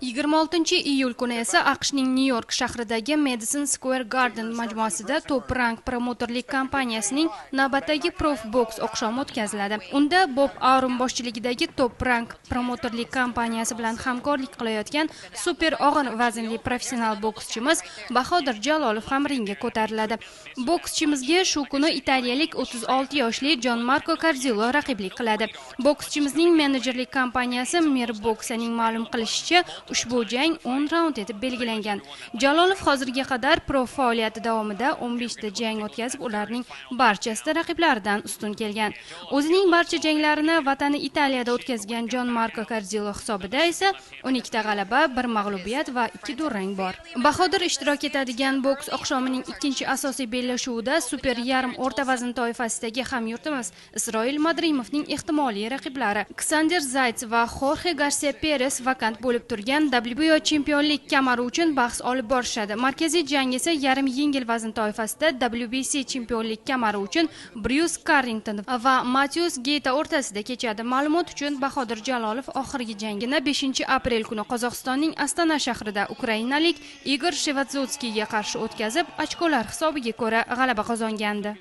26 iyul kuni esa AQShning Nyu York shahridagi Madison Square Garden majmuasida Top Rank promoterlik kompaniyasining navbatdagi prof boks oqshomi o'tkaziladi. Unda Bob Arum boshchiligidagi Top Rank promoterlik kompaniyasi bilan hamkorlik qilayotgan super og'ir vaznli professional bokschimiz Bahodir Jalolov ham ringga ko'tariladi. Bokschimizga shu kuni italiyalik 36 yoshli Jon Marko Karzillo raqiblik qiladi. Bokschimizning menejerlik kompaniyasi Mir Boksaning ma'lum qilishicha, ushbu jang 10 raund etib belgilangan. Jalolov hozirga qadar prof faoliyati davomida 15 ta jang o'tkazib, ularning barchasida raqiblaridan ustun kelgan. O'zining barcha janglarini vatani Italiyada o'tkazgan Jon Marko Karzillo hisobida esa 12 ta g'alaba, 1 mag'lubiyat va 2 durang bor. Bahodir ishtirok etadigan boks oqshomining ikkinchi asosiy bellashuvida super yarim o'rta vazn toifasidagi hamyurtimiz Isroil Madrimovning ehtimoliy raqiblari Ksander Zayts va Xorxe Garsia Peres vakant bo'lib turgan WBO chempionlik kamari uchun bahs olib borishadi. Markaziy jang esa yarim yengil vazn toifasida WBC chempionlik kamari uchun Bryus Karrington va Matius Geyta o'rtasida kechadi. Ma'lumot uchun, Bahodir Jalolov oxirgi jangini 5 aprel kuni Qozog'istonning Astana shahrida ukrainalik Igor Shevadzutskiyga qarshi o'tkazib, ochkolar hisobiga ko'ra g'alaba qozongandi.